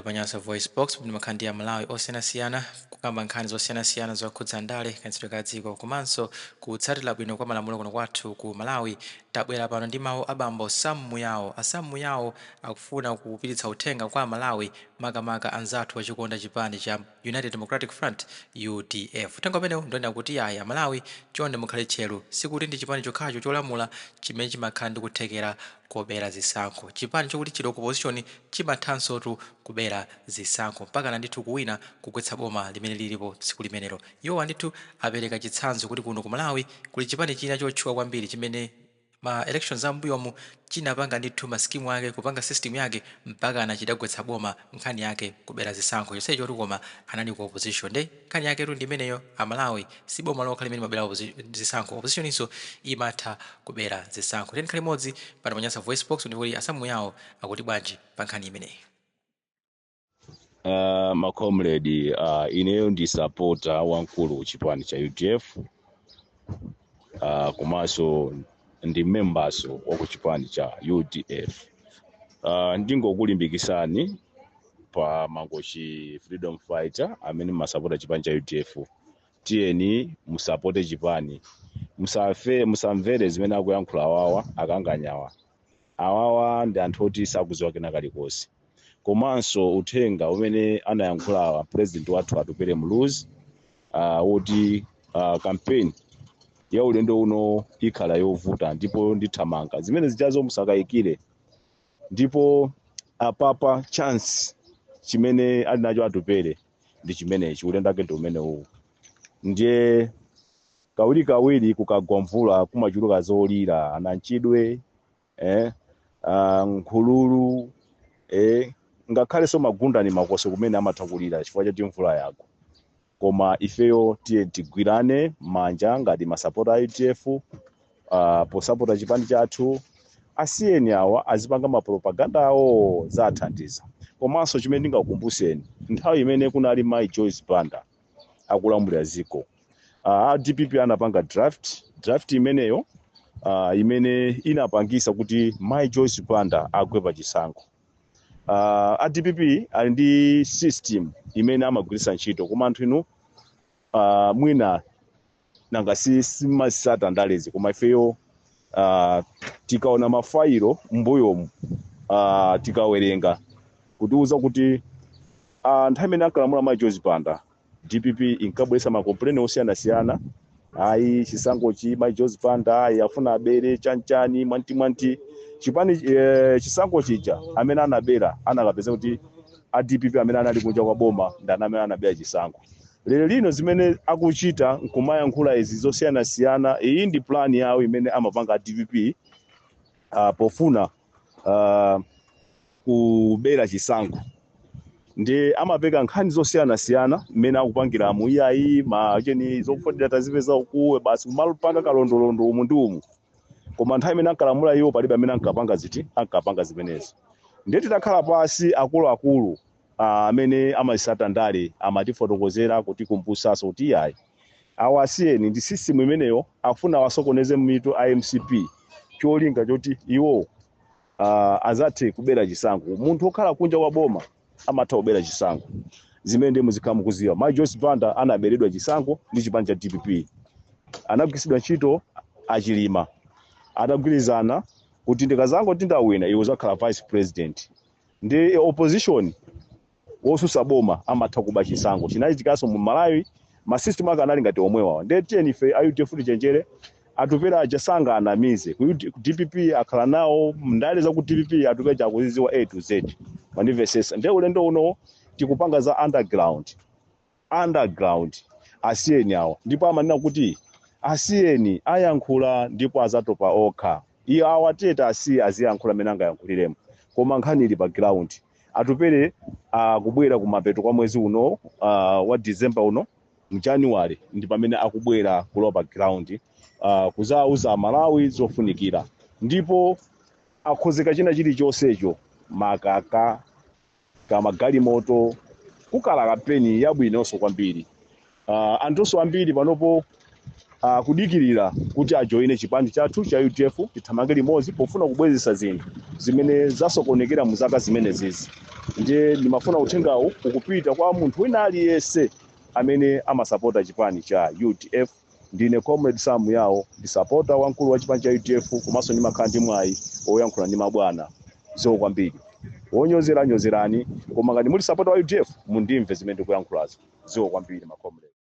Pa Nyasa Voice Box ndimakhala ndi Amalawi osiyanasiyana kukamba nkhani zosiyanasiyana zokhudza ndale, kayendetsedwe ka dziko komanso kutsatira bwino kwa malamulo kuno kwathu ku Malawi. Tabwera pano ndi mawu a bambo Sam Muyao. A Sam Muyao akufuna kupititsa uthenga kwa Amalawi, makamaka anzathu achikonda chipani cha United Democratic Front, UDF. Uthenga umenewu ndionena kuti ayi, Amalawi, chonde mukhale tcheru. Sikuti ndi chipani chokhacho cholamula chimene chimakhala ndi kuthekera kobera zisankho. Chipani chokuti chili opposition chimathansotu kubera zisankho mpakana ndithu kuwina, kugwetsa boma limene lilipo tsiku limenelo. Iwowa ndithu apereka chitsanzo kuti kuno ku Malawi kuli chipani china chotchuka kwambiri chimene ma elections ambuyomu chinapanga ndithu ma scheme ake, kupanga system yake, mpakana chidagwetsa boma, nkhani yake kubera zisankho, chonsecho kuti koma anali ku opposition. Nde nkhani yaketu ndi imeneyo. Amalawi, si boma lokha limene limabera zisankho, opposition inso imatha kubera zisankho. Tiyeni tikhale limodzi pano pa Nyasa Voice Box ndikuti a Sam Muyao akuti bwanji pa nkhani imeneyi. Ma comrade, ineyo ndi supporter wamkulu chipani cha UDF, komanso ndi memberso wa ku chipani cha UDF. Ndingokulimbikisani pa Mangochi Freedom Fighter amene masapota chipani cha UDF, tiyeni musapote chipani, musafe, musamvere zimene akuyankhula awawa, akanganyawa awawa. Ndi anthu oti sakudziwa kena kalikonse. Komanso uthenga umene anayankhula president wathu Atupele Muluzi, woti campaign ya ulendo uno ikhala yovuta ndipo ndithamanga, zimene zichazo musakayikire. Ndipo apapa chance chimene ali nacho Atupele ndi chimenechi, ulendo ake ndi umene uwu. Ndiye kawirikawiri kukagwa mvula kumachuluka zolira, anamchidwe, nkhululu, ngakhalenso magunda ni makoso kumene amatha kulira chifukwa choti mvula yagwa. Koma ifeyo tiye tigwirane manja ngati masapota a UDF, posapota chipani chathu. Asiyeni awa azipanga mapropaganda awo, zathandiza. Komanso chimene ndingakumbuseni, nthawi imene kunali Mai Joyce Banda akulamulira ziko, DPP anapanga draft imeneyo, imene inapangisa kuti Mai Joyce Banda agwe pa chisankho. A DPP ali ndi system imene amagwiritsa ntchito, koma anthu inu, mwina nanga si simasata ndalezi, koma ifeyo tikaona mafailo mbuyomu, tikawerenga, kutiuza kuti nthawi imene ankalamula Mai Joyce Banda, DPP inkabweretsa ma complaint osiyanasiyana: ayi, chisankhochi Mai Joyce Banda ayi, afuna abere, chanchani, mwanti mwanti. Chipani, chisankho chija amene anabera anakapeza kuti a DPP amene anali kunja kwa boma ndi amene anabera chisankho. Lero lino zimene akuchita nkumayankhula izi zosiyanasiyana, iyi ndi plan yawo imene amapanga a DPP, pofuna kubera chisankho. Ndi amapeka nkhani zosiyanasiyana mmene akupangira muiyayi macheni zofotera tazipeza ukuwe basi, kumalupanga kalondolondo umu ndi umu. Koma nthawi imene ankalamula iwo palibe amene ankapanga ziti, ankapanga zimenezo. Ndiye titakhala pasi, akuluakulu amene amazisata ndale amatifotokozera, kutikumbusanso kuti iyayi, awa asiyeni, ndi system imeneyo, afuna wasokoneze mitu a MCP cholinga choti iwo azathe kubera chisankho. Munthu wokhala kunja kwa boma amatha kubera chisankho, zimene ndiye muzikhala mukuziwa. Mai Joyce Banda anaberedwa chisankho ndi chipani cha DPP, anagwiritsidwa ntchito Achilima atagwirizana kuti ndikazangoti ndawina, iwe uzakhala vice president. Ndi opposition, wosusa boma amatha kuba chisankho. Chinachitikanso mu Malawi, ma system ake anali ngati omwewa. Ndiye tiyeni ife a UDF tichenjere. Atupele aja sangaanamize ku DPP, akhala nawo ndale za ku DPP. Atupele aja akuziziwa A to Z, mandimvesesa? Ndiye ulendo uno tikupanga za underground, underground. Asiyeni awa, ndipo amanena kuti asiyeni ayankhula ndipo azatopa okha. Iyo awa tiyeta asiye aziyankhula amene angayankhuliremo, koma nkhani ili pa ground. Atupele akubwera kumapeto kwa mwezi uno, wa December uno, mu January ndi pamene akubwera kulowa pa ground, kuzauza Amalawi zofunikira. Ndipo akhozeka china chilichonsecho, makaka kamagalimoto, kukala kampeni yabwinonso kwambiri. Anthunso ambiri panopo Akudikirira kuti ajoine chipani chathu cha UDF, tithamange limodzi pofuna kubwezesa zinthu zimene zasokonekera mu zaka zimenezizi. Ndiye ndimafuna uthengawu ukupita kwa munthu wina aliyense amene amasapota chipani cha UDF. Ndine Comrade Sam Yawo, ndi sapota wamkulu wa chipani cha UDF, komanso ndimakhala ndi mwayi oyankhula ndi mabwana. Zikomo kwambiri. Wonyozera nyozerani, koma ngati muli sapota wa UDF, mundimve zimene ndikuyankhulazo. Zikomo kwambiri, macomrade.